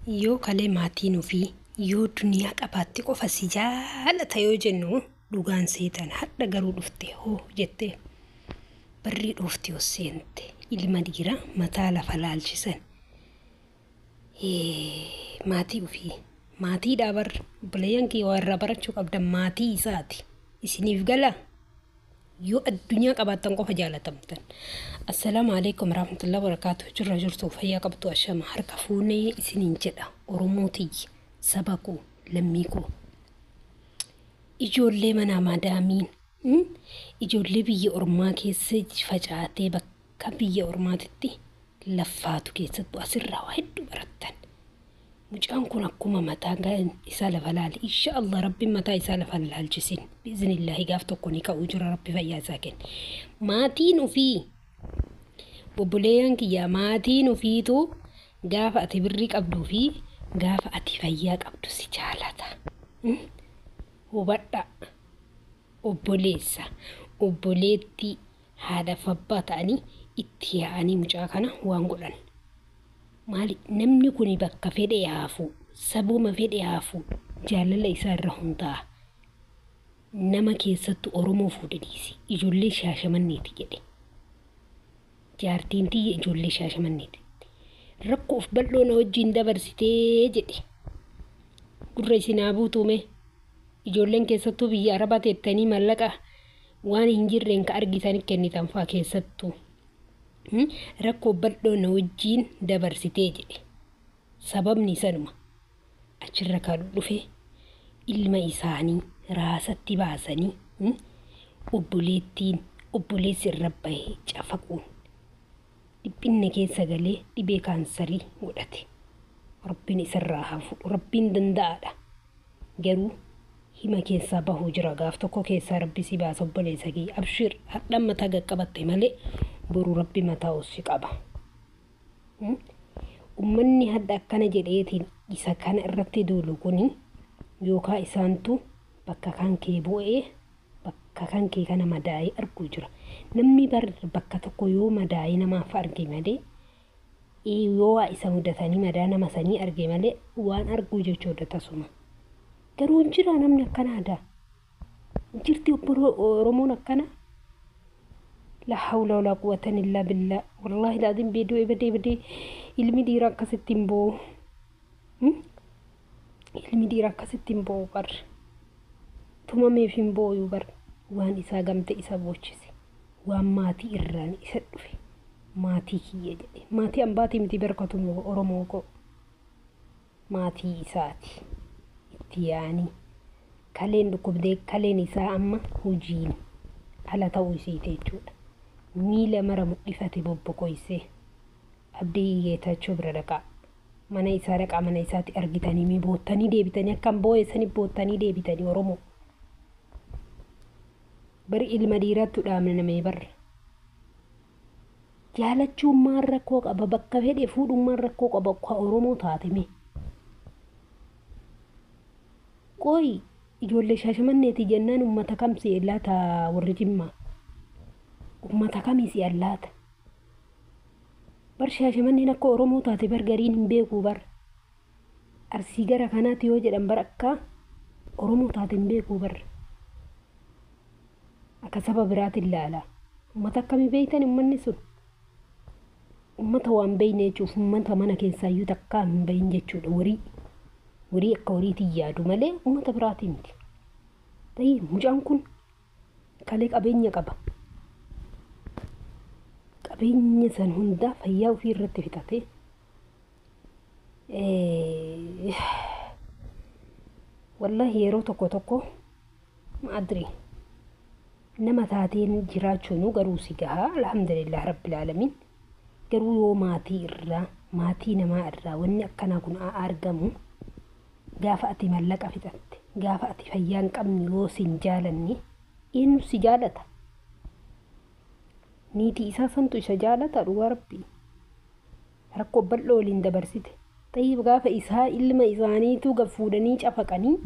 Yoo kalee maatiin ofii yoo duniyaa qabaatte qofa si jaalata yoo jennu dhugaan seetan hadha garuu dhufte hoo jettee barrii dhoofte yoo seente ilma dhiiraa mataa lafa laalchisan. Maatii ofii maatiidhaa bar obboleeyyan kiyya waa irraa barachuu qabdan maatii isaati isiniif galaa? Yoo addunyaa qabaattan qofa jaalatamtan. Assalaamu alaikum warahmatullahi wabarakatuh. Jirra jirtu fayyaa qabdu ashama harka fuunee isiniin jedha Oromoo tiyya saba koo lammii koo. Ijoollee manaa madaamiin ijoollee biyya ormaa keessa facaatee bakka biyya ormaatitti laffaatu keessattuu asirraa waa hedduu barattan. Mucaan kun akkuma mataa isaa lafa laale insha Allah rabbiin mataa isaa lafa hin laalchisin biiznillaahi gaaf tokko ni ka'uu jira rabbi fayyaa isaa kenne. Maatiin ofii obboleeyyan kiyyaa maatiin ofiitu gaafa ati birrii qabduu fi gaafa ati fayyaa qabdu si jaalata. Hubadhaa obboleessa obboleettii haadhaaf abbaa ta'anii itti yaa'anii mucaa kana waan godhan. Maali namni kun bakka fedhe haafu sabuma fedhe haafu jaalala isaa irra hundaa'a. Nama keessattu Oromoo fuudhe dhiisi ijoollee Shaashamanneeti jedhe. Jaartiin tiyya ijoollee Shaashamanneeti. Rakkoo of bal'oo na wajjin dabarsitee jedhe. Gurra isin haa buutuume. Ijoolleen keessattuu biyya Arabaa teettanii mallaqa waan hin jirreen ka argitan kennitan fa'aa keessattuu. Rakkoo bal'oo na wajjin dabarsitee jedhe. Sababni sanuma. Achirra kan dhufe ilma isaanii raasatti baasanii obboleettiin obboleessi irra bahee cafaquun dhiphinna keessa galee dhibee kaansarii godhate. Rabbiin isarraa haa fuudhu. Rabbiin danda'aadha. Garuu hima keessaa bahuu jira. Gaaf tokko keessaa rabbi si baasa obboleessa kiyya. Abshir hadhaan mataa qaqqabatte malee boru rabbi mataa si qaba. Ummanni hadha akkana jedheetiin isa kana irratti duulu kuni yookaan isaantu bakka kan kee bu'ee bakka kan kee kana madaa'ee arguu jira. Namni bar bakka tokko yoo madaa'ee namaaf arge malee yoo waa isa mudatanii madaa nama sanii arge malee waan arguu jechuudha tasuma. Garuu hin jira namni akkana aadaa. Jirti Oromoon akkana. La hawla wala quwwatan illaa billah. Wallaahi laaziim beeduu badee badee ilmi dhiiraa akkasitti hin boo'u. Ilmi dhiiraa akkasitti hin boo'u bar. Tumameef hin boo'u bar. Waan isaa gamte isa boochise. Waan maatii irraan isa dhufe. Maatii kiyya jedhe. Maatii ambaatii miti barkatu Oromoo koo. Maatii isaati. Itti yaa'anii. Kaleen dhukkubdee kaleen isaa amma hojiin ala ta'uu isiite jechuudha. Miila mara mul'ifate bobboqoysee Abdii Geetaachoo bira dhaqaa. Mana isaa dhaqaa mana isaatti argitanii mee boottanii deebitanii akkam boo'eessanii boottanii deebitanii Oromoo. Bari ilma dhiiraattu dhaamne namee barra. Jaalachuun maal rakkoo qaba bakka fedhe fuudhuun maal rakkoo qaba akka Oromoo taate mee. Qoy ijoollee Shaashamanneeti jennaan uummata kam si laata warri Jimmaa? Uummata kamii si laata? Bar Shaashamanneen akka Oromoo taate bar gariin hin beeku bar. Arsii gara kanaatti yoo jedhan bar akka Oromoo taate hin beeku bar. Akka saba biraatiin ilaala. Uummata akkamii beektan uummanni sun? Uummata waan beekne jechuuf uummata mana keessaayyuu takkaa hin beekin jechuudha horii. Horii akka horiitiin yaadu malee uummata biraatiin miti. Ta'ii mucaan kun kalee qabeenya qaba. Qabeenya san hundaa fayyaa ofii irratti fixatee wallahi yeroo tokko tokko maadri nama taateen jiraachuun garuu si gahaa alhamdulillah rabbil aalamiin. Garuu yoo maatii irraa maatii namaa irraa wanni akkanaa kun argamu gaafa ati mallaqa fixatte gaafa ati fayyaa hin qabne yoo si hin jaalanne eenyu si jaalata? Niitii isaa santu isa jaalata dhugaa rabbii. Rakkoo bal'oo waliin dabarsite. Tayyib gaafa isaa ilma isaaniitu gad fuudhanii cafaqanii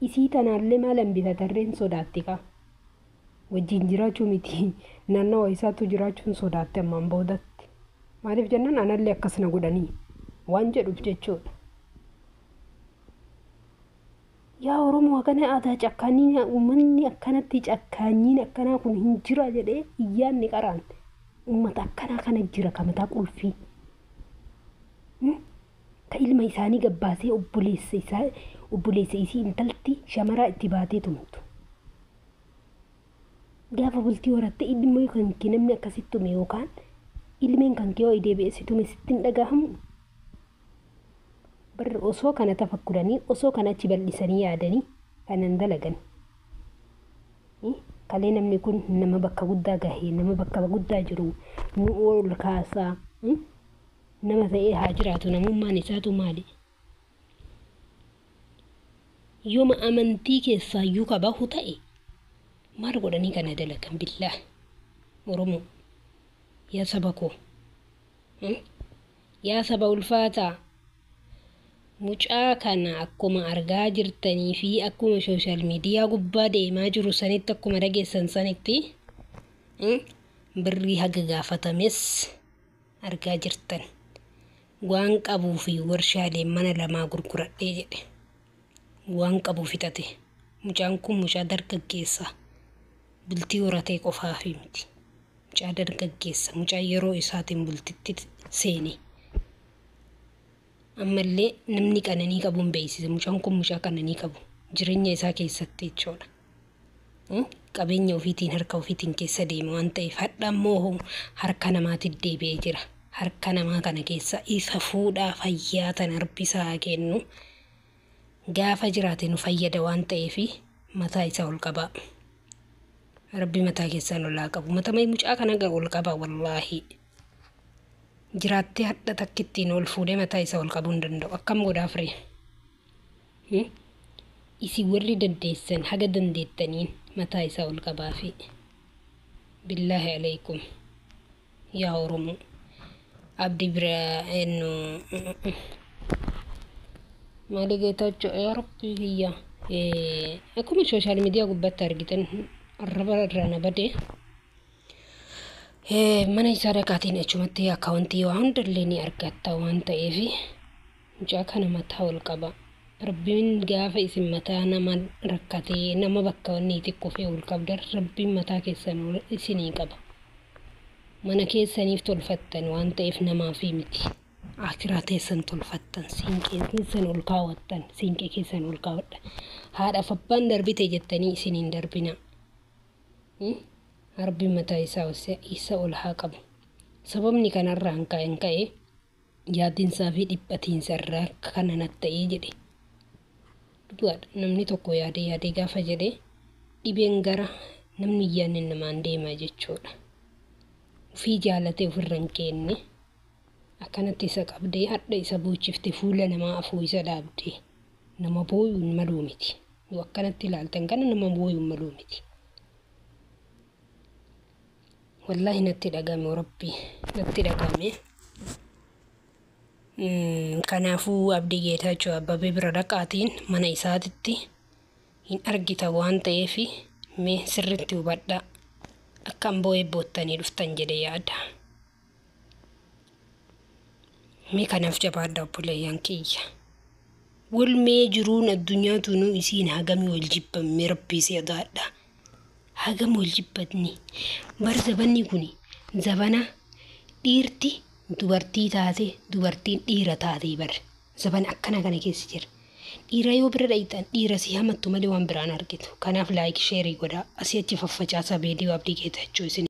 isii tanaallee maal hambifatarreen sodaatti kaa. Wajjin jiraachuu miti naannawa isaatu jiraachuun sodaatti ammaan boodatti. Maaliif jennaan anallee akkas na godhanii. waan jedhuuf jechuudha. Yaa Oromoo, akkana aadaa cakkaanii uummanni akkanatti cakkaanyiin akkanaa kun hin jira jedhee iyyaanni qaraan uummata akkanaa kana jira ka mataa qulfii. Ka ilma isaanii gabbaasee obboleessa isaa obboleessa isii intalti shamaraa itti baatee tumtu. Gaafa bultii horatte ilmoo kan kee namni akkasitti tume yookaan ilmeen kan kee yoo deebi'ee si tume sitti hin dhagahamu. Barri osoo kana tafakkuranii, osoo kana achi bal'isanii yaadanii kanan dalagan. Kalee namni kun nama bakka guddaa gahee, nama bakka guddaa jiru nu ol kaasaa nama ta'ee haa jiraatu, namummaan isaatu maali? Yooma amantii keessaayyuu ka bahu ta'e maal godhanii kana dalagan? Billaa Oromoo, yaa saba koo, yaa saba ulfaataa, mucaa kana akkuma argaa jirtanii fi akkuma social media gubbaa deemaa jiru sanitti, akkuma dhageessan sanitti, birrii haga gaafatames argaa jirtan. Waan qabuu fi warshaalee mana lamaa gurguradhee jedhe, waan qabu fixate. Mucaan kun mucaa dargaggeessa bultii horatee qofaafi miti, mucaa dargaggeessa, mucaa yeroo isaatiin bultitti seene. Ammallee namni qananii qabuun beeksise. Mucaan kun mucaa qananii qabu jireenya isaa keessatti jechuudha. Qabeenya ofiitiin harka ofiitiin keessa deema waan ta'eef, hadha immoo harka namaatti deebi'ee jira. Harka namaa kana keessa isa fuudhaa fayyaa tan harbisaa kennu gaafa jiraate nu fayyada waan ta'eef, mataa isaa ol qabaa. Rabbi mataa keessaan ol haa qabu. Mataa mucaa kana ol qaba wallaahi. Jiraattee hadha takkittiin ol fuudhee mataa isaa ol qabuu hin danda'u. Akkam godhaaf ree? Isin warri dandeessan haga dandeettaniin mataa isaa ol qabaafi. Billaahi alaykum. Yaa Oromoo. Abdi bira ennu maali Geetaachoo, yaa Rabbi kiyya. Akkuma social media gubbaatti argitan, arraba irraa na badee. Mana isaa dhaqaatiin achumatti akkaawuntii waa hundallee ni argatta waan ta'eef, mucaa kana mataa ol qaba. Rabbiin gaafa isin mataa nama rakkatee, nama bakka wanni itti kufee ol qabdan, Rabbiin mataa keessan ol isinii qaba. Mana keessaniif tolfattan waan ta'eef namaafi miti. Akiraa teessan tolfattan, siinqee keessan ol kaawwattan, siinqee keessan ol kaawwadha. Haadhaaf abbaan darbite jettanii isiniin darbina. Rabbiin mataa isaa isa ol haa qabu. Sababni kanarraan ka'een ka'e yaadinsaa fi dhiphatiinsa irraa kana natti ta'ee jedhe. Dhugaadha, namni tokko yaadee yaadee gaafa jedhe dhibeen gara namni hin yaadne namaan deema jechuudha. Ofii jaalatee ofirra hin keenne, akkanatti isa qabdee hadha isa boochifte, fuula namaa afuu isa dhaabdee nama booyuun maluu miti. Yoo akkanatti ilaaltan kana nama booyuun maluu miti. Wallaahi natti dhagame, Rabbi natti dhagame. Kanaafuu Abdii Geetaachoo Abbabee bira dhaqaatiin mana isaatitti hin argita waan ta'eef, mee sirriitti hubadhaa. Akkam boo'ee boottanii dhuftan jedhee yaada. Mee kanaaf jabaadha obboleeyyan kiyya. Walmee jiruun addunyaa tunuu isiin hagamii wal jibbamme, Rabbii sodaadha. Hagam wal jibbatni. Bar zabanni kuni zabana dhiirti dubartii taate, dubartiin dhiira taate bar. Zabana akkana kana keessa jira. Dhiira yoo bira dhayitan dhiira si hamattu malee waan biraan argitu. Kanaaf like, share godhaa. Asii achi faffacaasaa viidiyoo Abdii Geetaachoo isin.